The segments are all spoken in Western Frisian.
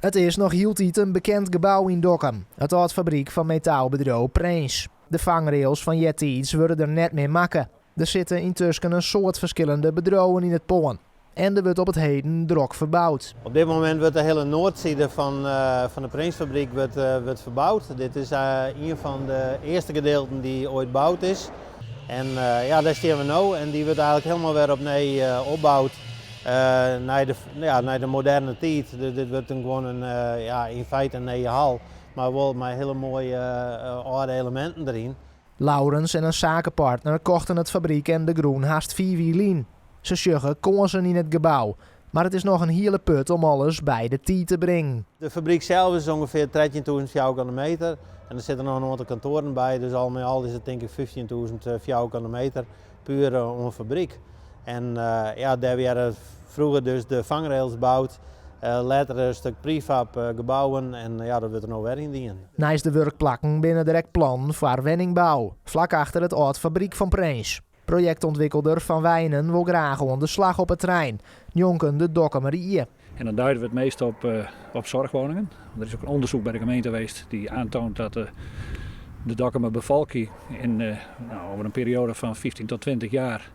It is noch hieltyd in bekend gebou yn Dokkum, it âld fabryk fan metaalbedriuw Prins. De fangrails fan eartiids wurde der net mear makke. Der sitte yntusken in soad ferskillende bedriuwen yn it pân. En der wurdt op it heden drok ferboud. Op dit momint wurdt de hiele noardside fan fan de Prinsfabryk wurdt wurdt ferboud. Dit is ien fan de earste gedeelten dy't oait boud is. En ja, dêr stean we no en dy wurdt eigenlik hielendal wer opnij opboud nei de, ja, nei de moderne tiid. Dus dit wurdt in gewoan in, ja, yn feite in nije hal, mar wol mei hiele moaie âlde eleminten deryn. Laurens en in sakepartner kochten it fabryk en de grûn hast 5 jier lyn. Se sjogge kânsen yn it gebou, mar it is noch in hiele put om alles by de tiid te bringen. De fabryk sels is ûngefear 13.000 fjouwerkante meter en der sitte noch in oantal kantoaren by, dus al mei al is it tink ik 15.000 fjouwerkante meter puer oan fabryk. En ja, dêr wiene froeger dus de fangrails boud, letter in stik prefab gebouwen en ja, dat wurdt der no wer yn dien. Neist de wurkplakken binne der ek plannen foar wenningbou, flak achter it âld fabryk fan Prins. Projektûntwikkelder Van Wijnen wol graach oan de slach op it terrein, njonken de Dokkumer Ie. En dan duiden we het meest op zorgwoningen. Er is ook een onderzoek bij de gemeente geweest die aantoont dat de Dokkumer bevolking nou, over een periode van 15 tot 20 jaar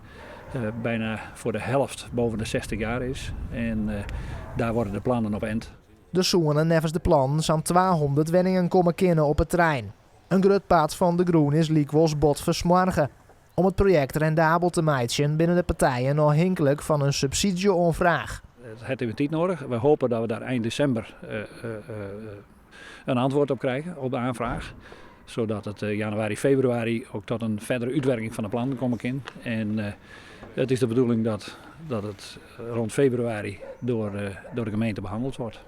bijna voor de helft boven de 60 jaar is. En daar worden de plannen op ent. Der soene neffens de plannen sa'n 200 wenningen komme kinne op it terrein. In grut part fan de grûn is lykwols bot fersmoarge. Om it projekt rendabel te meitsjen binne de partijen ôfhinklik fan in subsydzje-oanfraach. Het heeft even tijd nodig. We hopen dat we daar eind december een antwoord op krijgen, op de aanvraag. Zodat het januari, februari ook tot een verdere uitwerking van de plannen komen kan. En het is de bedoeling dat het rond februari door de gemeente behandeld wordt.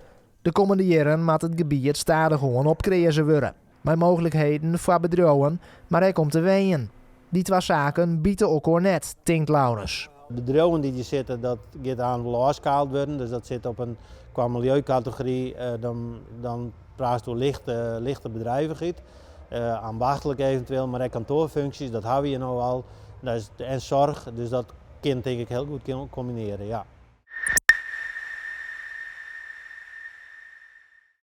De kommende jierren moat it gebiet stadichoan opkreaze wurde. Mei mooglikheden foar bedriuwen, mar ek om te wenjen. Dy twa saken bite elkoar net, tinkt Laurens. Bedriuwen dy't hjir sitte, dat giet oan wol ôfskaald wurden. Dus dat sit op in kwa miljeukategory, dan praatst oer lichte bedrijvigheid. Ambachtlik eventueel, mar ek kantoarfunksjes, dat hawwe we hjir no al. Dat is, en soarch, dus dat kin tink ik hiel goed kombinearje, ja.